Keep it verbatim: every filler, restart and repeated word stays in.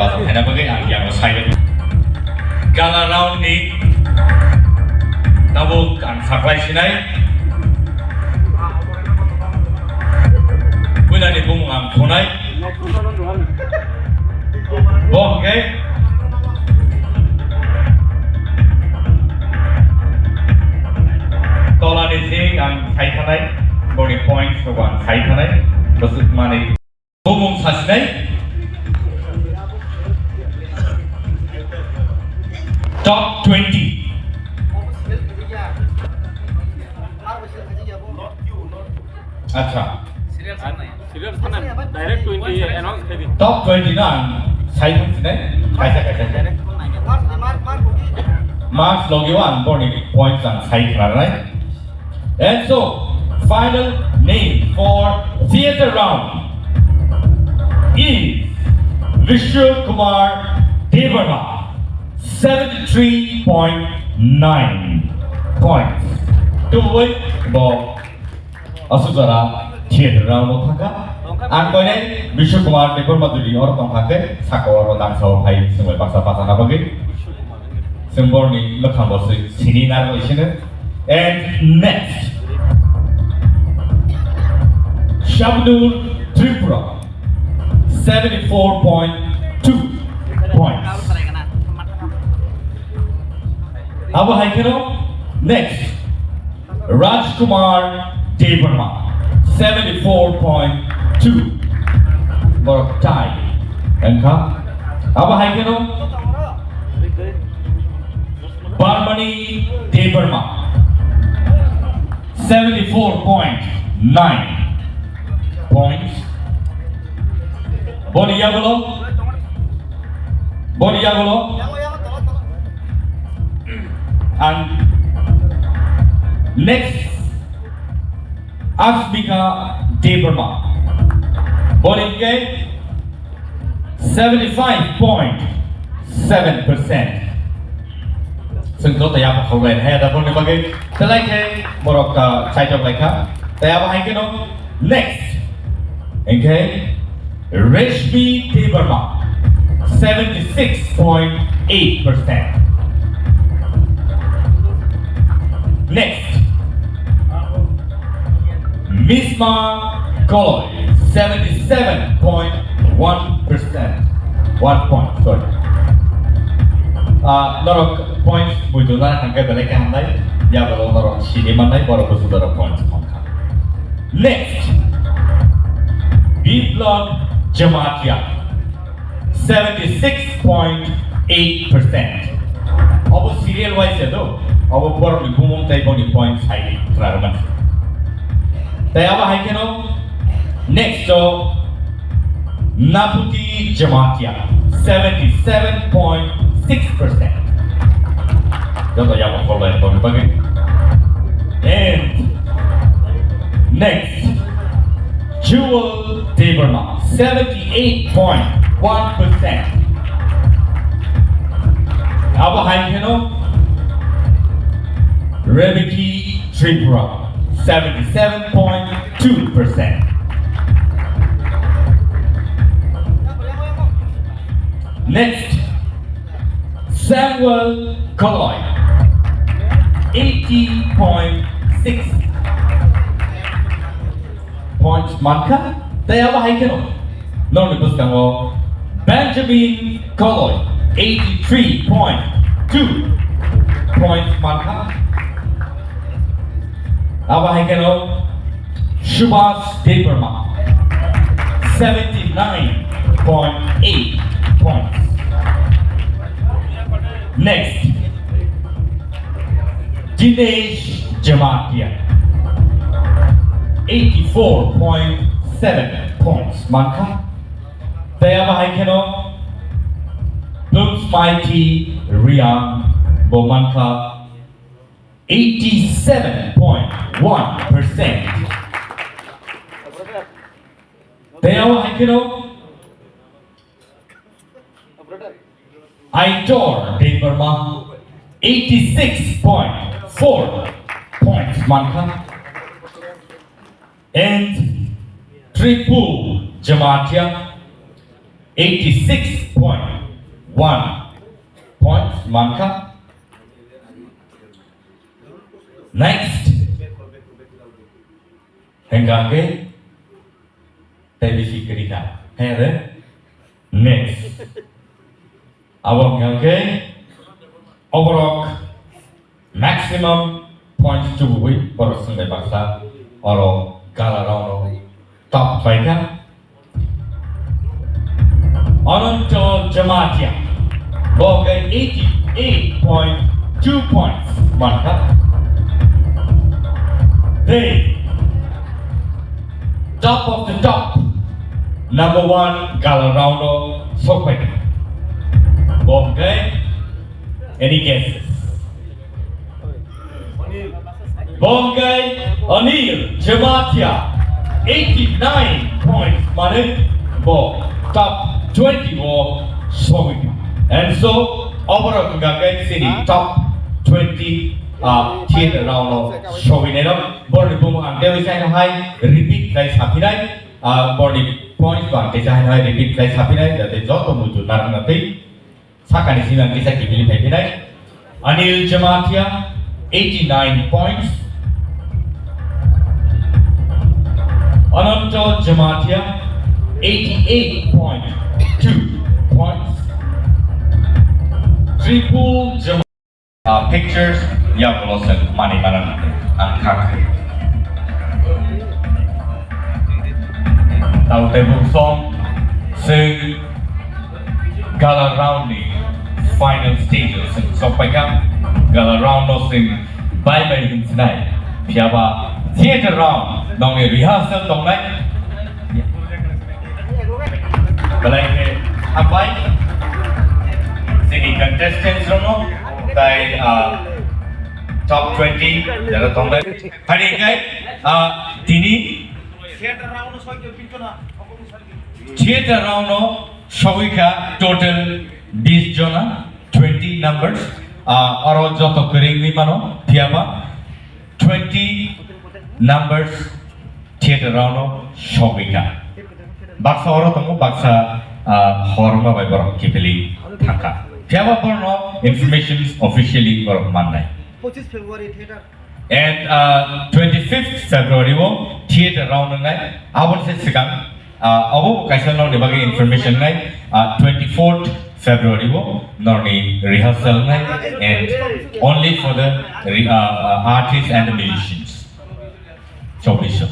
Bazar khaina bagwi ang yang sai. Gala round ni tabuk ang saklai sinai. Puila ni bumung ang khonai. Bo hwnkhe tola ni sing ang sai thanai. Boni points rok ang sai thanai. Bwswk mani. Bumung sasinai. Top twenty. Acha. Serial sanai. Direct twenty announce khai di. Top twenty no ang sai thang sinai. Kaisa kaisa. Marks logi o ang boni points ang sai khlainai. And so, final name for theater round is Vishnu Kumar Debbarma, seventy three point nine points. Tubui bo aswk jora theater round o thangkha. Ang koinai Vishnu Kumar Debbarma jodi oro tongkha khe saka oro dangsa o phai swngbai baksa bachana bagwi. Chwng borokni mwkhang bo swi-, sini narwkli sino. And next, Shabnur Tripura, seventy four point two points. Abo hai kheno next, Rajkumar Debbarma, seventy four point two. Borok tie wngkha. Abo hai kheno Barmani Debbarma, seventy four point nine points. Boni yagulo, boni yagulo. And next, Asmika Debbarma. Boni ke seventy five point seven percent. Chwng joto yapha khoglaina haya da boni bagwi. Belai khe borok, ah, chaitok lai kha. Tei abo hai kheno next. Hingkhe Reshmi Debbarma, seventy six point eight percent. Next, Misma Koloi, seventy seven point one percent. One point, sorry. Ah, norok points muitu na hangke belai khe hamnai, ya belo norok sini mannai, borok busu norok points mangkha. Next, Biplab Jamatia, seventy six point eight percent. Obo serial wise ya do, obo borokni bumung tei boni point sai klarman. Tei abo hai kheno next o Naputi Jamatia, seventy seven point six percent. Joto yabo follow and follow bagwi. And next, Jewel Debbarma, seventy eight point one percent. Abo hai kheno Rebeki Tripura, seventy seven point two percent. Next, Samuel Koloi, eighty point six points mankha, tei abo hai kheno nokni bwskango Benjamin Koloi, eighty three point two points mankha. Abo hai kheno Subhas Debbarma, seventy nine point eight points. Next, Dinesh Jamatia, eighty four point seven points mankha. Tei abo hai kheno Bloomsmaithi Riang bo mankha eighty seven point one percent. Tei abo hai kheno Aitor Debbarma, eighty six point four points mankha. And Tripul Jamatia, eighty six point one points mankha. Next, hengkha hwnkhe tei bisi kwrwi kha. Hengre next. Abo hengkha hwnkhe oborok maximum points chubui borok swngbai baksa oro gala round o top khlaikha. Ananto Jamatia, bo hwnkhe eighty eight point two points mankha. Tei top of the top, number one gala round o sokphaikha. Bo hwnkhe any guesses? Bo hwnkhe Anil Jamatia, eighty nine points, mane bo top twenty o sogwi kha. And so, oborok hwnkha khe chini top twenty, ah, theater round o sogwi nairok. Borni bumung ang tei sai hai repeat khlai saphinai, ah, borni points bo ang tei sai hai repeat khlai saphinai, jate joto muitu narwkna twi. Sakani simi ang kisa kiphilwi phaiphinai. Anil Jamatia, eighty nine points. Ananto Jamatia, eighty eight point two points. Triple Jamatia. Uh, pictures, ya, blossom, money, mana, ang kha. Tau tei bung song, se gala round ni final stage o chwng sokpaikha. Gala round o chwng bai bai hinchinai. Phiyaba theater round nongni rehearsal tongnai. Belai khe hambai chini contestants rokno tai, ah, top twenty jara tongnai. Phani khe, ah, tini theater round no sogwi kha total bis jona, twenty numbers. Ah, oro joto kwrwi wngwi mano, phiyaba twenty numbers theater round no sogwi kha. Baksa oro tongo, baksa, ah, hor wngma bai borok kiphilwi thangkha. Phiyaba borno information officially borok mannai. Pochisni February theater. And, uh, twenty-fifth February o theater round wngnai. Aboni se swkang, uh, abo bo kaisa norni bagwi information wngnai. Uh, twenty-fourth February o norni rehearsal wngnai and only for the re-, uh, uh, artists and the musicians. Chobbish.